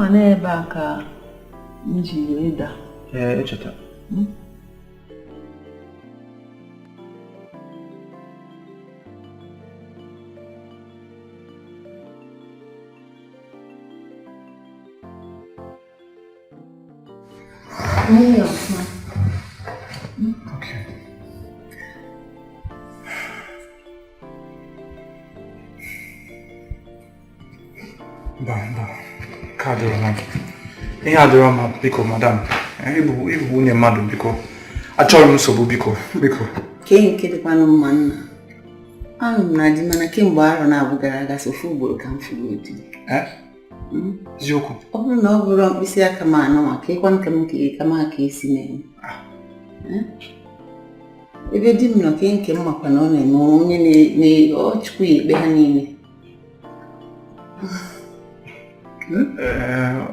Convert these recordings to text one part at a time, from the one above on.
na ebe a ka m ji wee daa. Ee, echeta. Mee ya ọfụma. Okay. Mba, mba. Nke a adịrọ mma. Ihe adịrọ mma, biko, madam. Ịbụ nwunye mmadụ, biko. Achọghị m nsogbu, biko, biko. Kee nke dịkwanụ mma nna. Anụ m na di mana kemgbe arọ na-abụ gara aga so ofu ugboro ka m fụrụ di. Eh? Eziokwu. Ọ bụrụ na ọ bụrụ mkpịsị aka m anọ ma ka ịkwa nke m ka ka m aka esi na-eme. Ebe di m nọ ke nke m makwa na ọ na-eme onye na ọ chukwu ya ikpe ha niile. Ee,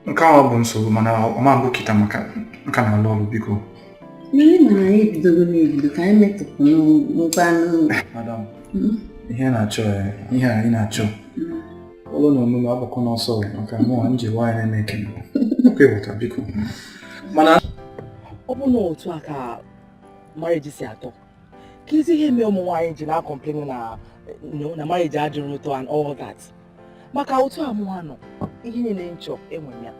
nke ahụ bụ nsogbu mana ọ ma mbụ kịta maka nka na-alụ ọrụ, biko. N'ihi mana anyị ebidogo n'ebido ka anyị metụpụ ngwanụ. Madam, ihe na-achọ ihe a ị na-achọ ụlọ na omume agbakọ n'ọsọ maka mụ na nji nwaanyị na-eme ekene. Okwe ghọta, biko. Mana ọ bụ na otu a ka marriage si atọ ka ezi ihe mee ụmụ nwaanyị ji na-complain na na marriage adịrị ụtọ and all that, maka otu a mụnwa nọ, ihe niile nchọ enwe m ya,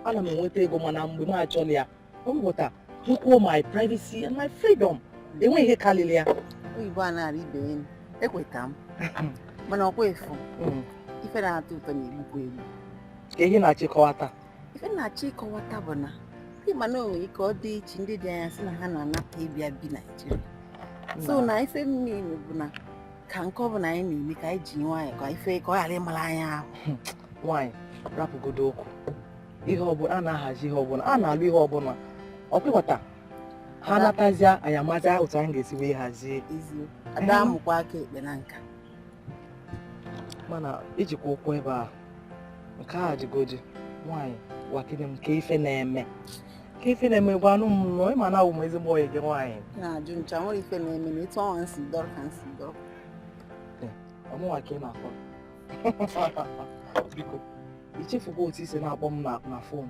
ana m enweta ego, mana mgbe m achọla ya ọ gwụta nwekwuo my privacy and my freedom, enweghị ihe karịrị ya. Oyibo a na-ara ibe ya ekweta m, mana ọkwa efu ife na-atọ ụtọ na-egbukwa egbu. Ka ihe na-achịkọwata. Ife na-achọ ịkọwata bụ na ịma na o nwere ike ọ dị iche, ndị dị anya sị na ha na-anata ịbịa bi Naijiria, so na ife mmiri bụ na ka nke ọ bụla anyị na-eme ka anyị ji nwayọọ ka ife ka ọ ghara ịmara anyị ahụ. Nwaanyị, rapụgodo okwu ihe ọbụla a na-ahazi, ihe ọbụla a na-alụ, ihe ọbụla ọkwịghọta ha natazịa, anyị amazịa otu anyị ga-esi wee hazie. Eziokwu, ada amụkwa aka ekpe na nka. Mana ijikwa ụkwụ ebe a nke a jigoji nwaanyị gwakịrị m ka ife na-eme, ka ife na-eme, gwanụ m nọ ịma na awụ m ezigbo ọyị gị nwaanyị. Ị na-ajụ ncha nwere ife na-eme na etu ọnwa nsi dọrọ ka nsi dọrọ. Ọmụnwa ka ị na-akpọ, biko ichefukwa otu isi na-akpọ m na phone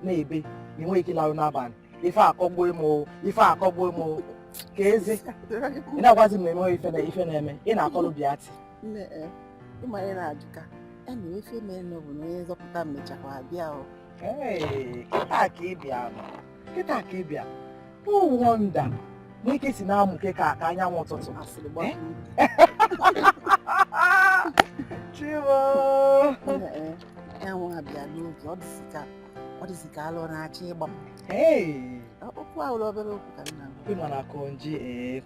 na-ebe na enweghị ike ịlarụ n'abalị, ife akọgbuo m o, ife akọgbuo m o, ka ezi ị na-agwazi m na enweghị ife na ife na-eme, ị na-akọlụ bịa tị. Nne, ịma ị na-ajụ ka ya na ife mere na ọ bụ na onye nzọpụta m mechakwa bịa o. Hey, kịta ka ị bịa nọ, kịta ka ị bịa, no wonder na ike si na-amụke ka anyanwụ ụtụtụ. Asịrị gbapụ. Chiwo. Nne, ya nwa bịa n'oge, ọ dịzị ka alụ na-achọ ịgba m. Hey. Okwu ahụ obere okwu ka m na-agwa. Ị ma na Konji,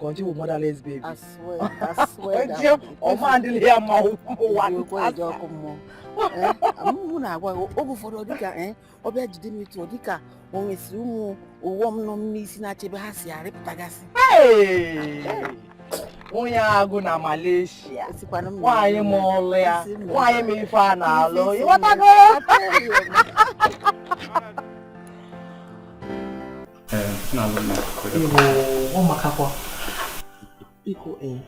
Konji bụ motherless baby. I swear, I swear Konji down. ọma adịghị ya mma ụwa. Eziokwu, eji ọkụ mmụọ. Mụ na-agwa gị, oge ụfọdụ ọ dịka ọ bịa jide m etu ọ dịka o nwesịrị ụmụ ụwọ m nọ m n'isi na-achebe ha si arịpụtagasị. Hey! Onye agụ na Malaysia. Esikwana m Nwaanyị ma ọlụ ya. Esi m Nwaanyị ma ife a na-alụ. Isi m Ịghọtago? I tell you. Ee, na-alụ m. Igbo, ọ makakwa. Biko, e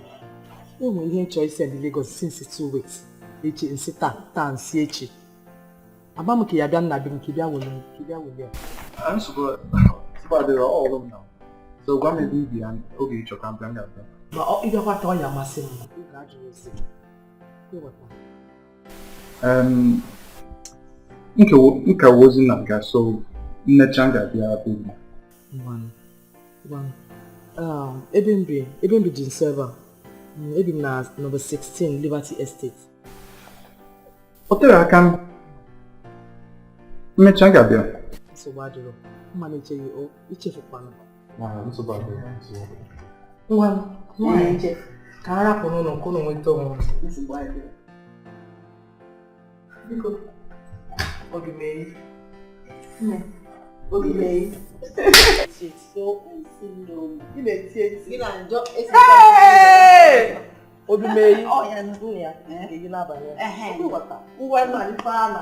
nwere ihe nchọ isi ndị Lagos since 2 weeks. Echi nsị taa, taa nsị echi. Agba m ka ya bịa nna be m ka ị bịa were ka ị bịa were ya. Nsogbu adịrọ ọrụ m na. So gwa m ebe ibi ya oge ịchọ ka m bịa, m ga-abịa. Ma ọ ịbịakwa taa ọ ya amasị m. Oge ajụrụ ose. Ịghọta. Nkewa ozi na-aga, so nnecha m ga-abịa be gị. Ngwanụ. Ngwanụ. Ebe m bi dị nso ebe a. Ebi m na number 16 Liberty Estate. O tere aka m mmecha m ga-abịa. Nsogbu adịrọ. Mma na-eche gị o, ichefukwana. Nsogbu adịrọ. Nsogbu adịrọ. Ngwanụ, nwaanyị, ka a rapụ n'ụlọ ka ụnụ nweta onwe unu. Nsogbu adịrọ. Biko, obi meyi. Nne, obi meyi. Ị na-eti eti. Gị na njọ. Hey! Obi meyi. Ọ ya nụ. Nne ya ga-eyi n'abalị a. Ehe. Obi ghọta. Ngwanụ. Ma ife a na.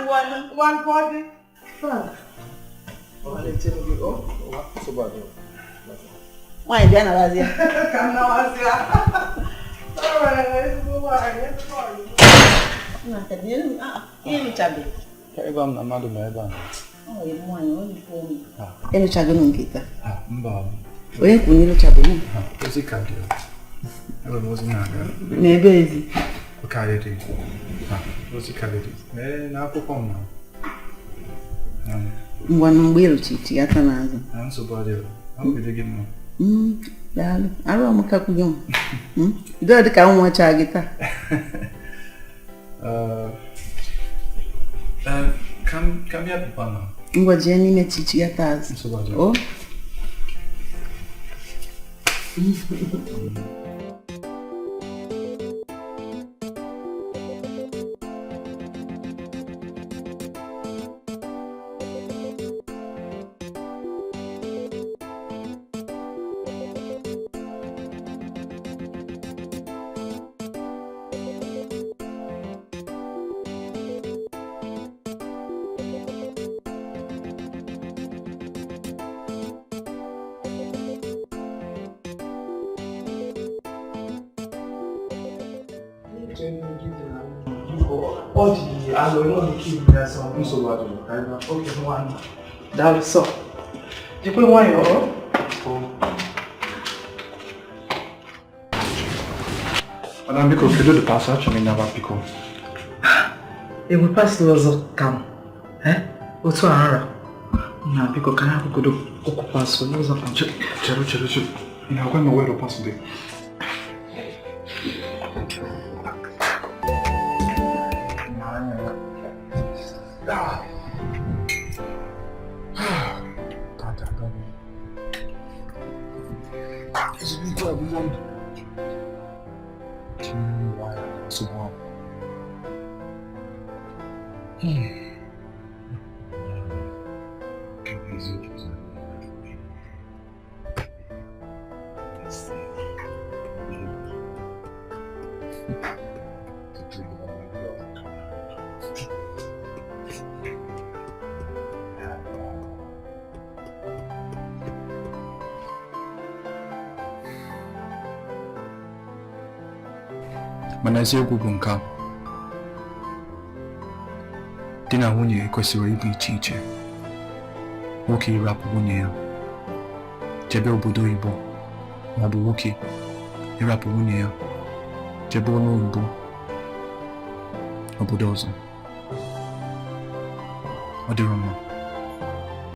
Ngwanụ. Ngwanụ ka ọ dị. Frank. Ọ na-eche m gị, o. Nsogbu adịrọ. Nwaanyị bịa narazie. Ka m nawazịa. Alright, ezigbo nwaanyị, ezigbo nwaanyị. Ịgwa m na mmadụ nọ ebe a. Ịlụchago m nke taa. Mba. Onye kwuru na ịlụchabeghị m? Ozi ka dị. Enwere m ozi na-aga. N'ebe ezi? Ọ karịrị. Ozi karịrị. Ee, n'akwụkwọ m na. Ngwanụ mgbe ịlụcha ichighata n'azụ. Na nsogbu adịrọ. Ọ dị gị mma. Daalụ. Arụ ọmụkakwughị m. Udo dị ka nwa ọcha gị taa. Ka m bịa pụkwa na. Ngwa jee n'ime chichighata azụ. Nsogbu adịrọ. O? Ọ dị alụ enweghị ike ibu ya sọ. Nsogbu adịrọ. Ka anyị gaa. Oge nwaanyị. Daalụ sọ. Jikwe nwayọọ. Madam, biko, kedu the pastor? Achọrọ m ịnaba, biko. Enwe pasịl ọzọ ka m. Otu a nra. Na biko ka anyị akwụgodo okwu pasụ n'ụzọ ka m. Chere, chere, chere. Ị na-agwa m where the pastor dị? Mana eziokwu bụ nke a, di na nwunye ekwesịrị ịdị iche iche. Nwoke ịrapụ nwunye ya jebe obodo oyibo, maọbụ nwoke ịrapụ nwunye ya jebe ọnụ oyibo obodo ọzọ, ọ dịrọ mma.